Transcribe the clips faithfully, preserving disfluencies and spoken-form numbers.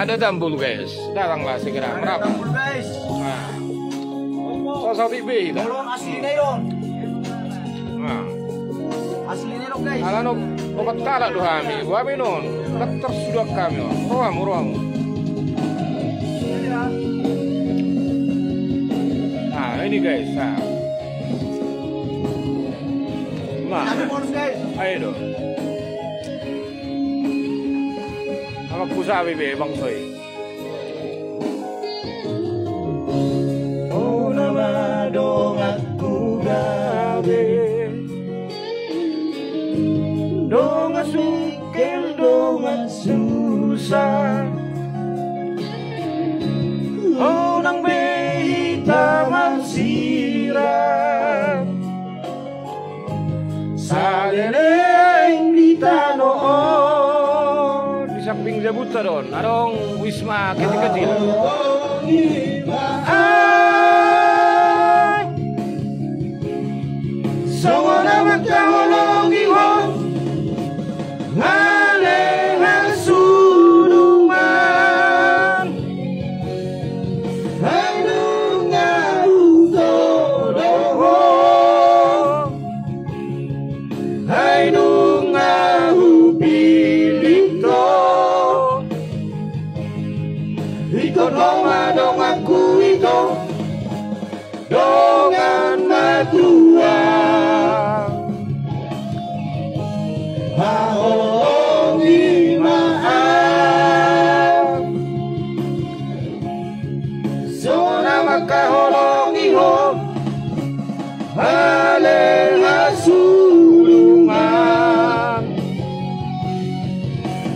Ada tambul, guys. Datanglah segera. Ada merapat tambul, guys. Nah. Opo. Sasaotik be hita. Molo on asli na i do on. Nah. Asli na i do on, guys. Alana opat halak do hami. Boha be on? Daftar sudah kami on. Rohamu, rohamu. Nah, ini, guys. Nah. Nah. Ada bonus, guys. Ayo do. Amangku sabi be bangso i. Ho nama donganku gabe, dongan sungkil dongan susa. Unang be hita marsirang saleleng di tano on. Di samping jabuta do on adong wisma kecil-kecil. Ai, songon na mangkaholongi ho ale hasurungan. Ai nunga hutodo ho, ai nunga hupillit ho. Ingkon ho ma donganku ito, dongan matua. Haholongi ma au, songon na mangkaholongi ho ale hasurungan.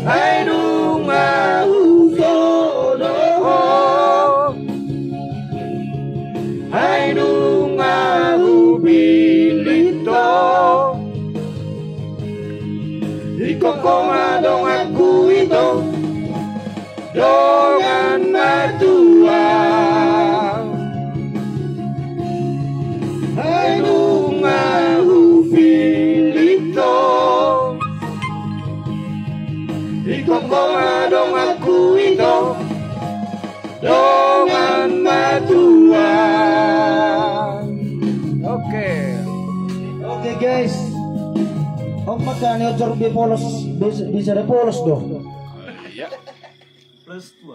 Ai nunga hutodo ho, ai nunga hupillit ho. Ingkon ho ma donganku ito, dongan matua. Ai nunga hupillit ho, ingkon ho ma donganku ito, dongan matua. Oke. Oke, guys. Om makan ni ojor be polos, bisa, bisa de polos do. Iya.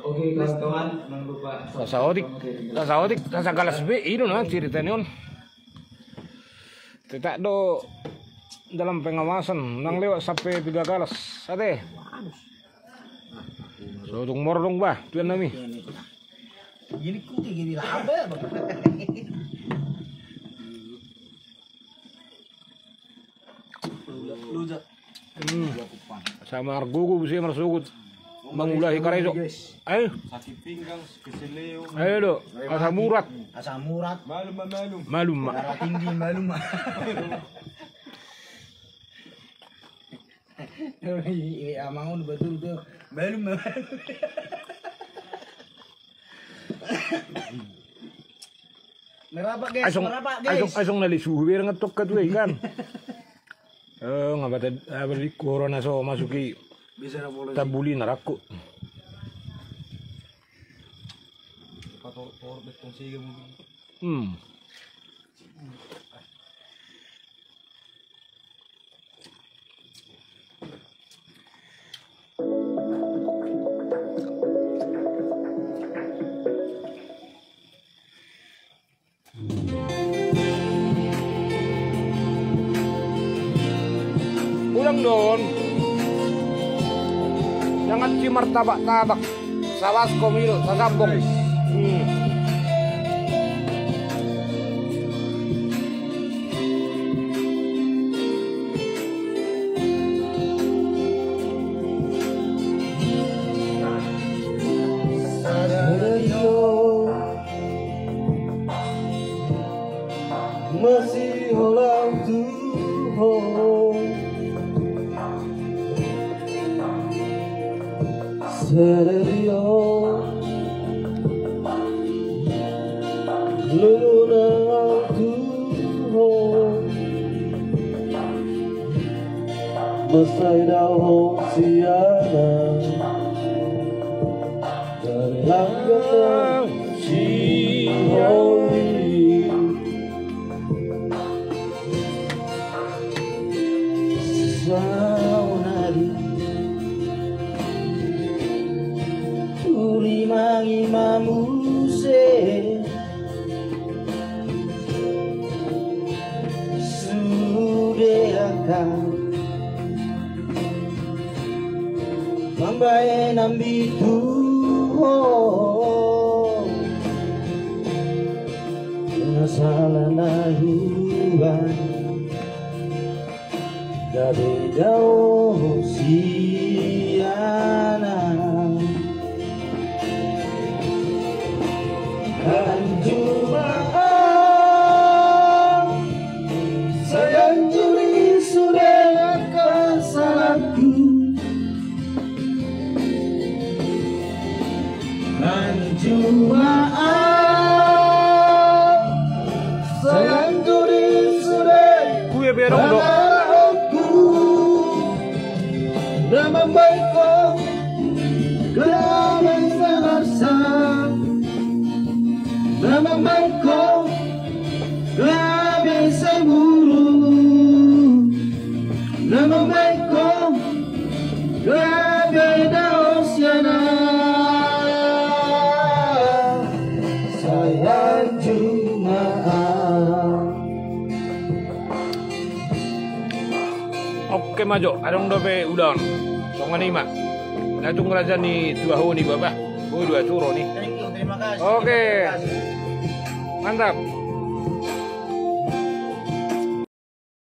Oke, kawan-kawan, jangan lupa. Sasaotik, sasaotik, sasagalas be, i do na cerita ni on. Tetap do dalam pengawasan, nang lewat sampai tiga galas, ate. So tung mor dong bah, tuan nami. Ini kuti gini lah, apa ya, Bang? Hmm. Sama argogo bisa marsogot. Mangulahi karejo. Ayo. Sakit pinggang, keseleo. Ayo do. Asam urat. Asam urat. Malum, malum. Malum, ma. Darah tinggi, malum, ma. Iya, amangun betul tuh. Malum, ma. Merapat, guys, asong, merapat, guys. Asong, asong na lesu be rangan tokka tu ikan. Eh, ngapa tad-, apa di corona so masuk i. Bisa na boleh. Tabuli na rakku. Pator-tor betong siga mungkin. Hmm. Ulang don. Jangan si martabak-tabak. Sawas komil, sasambong. Hmm. Masih holan tu ho. Sederio. Nunu nang tu ho. Masai dao ho siana. Langgang siholi. Saonari tuli mangimamu se. Sude angka mambaen ambitu ho. Na sala na hubaen gabe dao sian ahu. Anjuma ahu, sai anjur i sude angka salangku. Anjuma ahu, sai anjur i sude. Kuya berong do. Pangalaoku. Na mambaen ho gabe sai marsak. Na mambaen ho gabe sai muruk. Na mambaen ho gabe dao sian ahu. Sai anjuma ahu. Oke ma jo, adong dope ulaon. Songon i ma. Na tung raja ni tuahu ni baba. Boi dua turo ni. Thank you, terima kasih. Oke. Terima kasih. Mantap.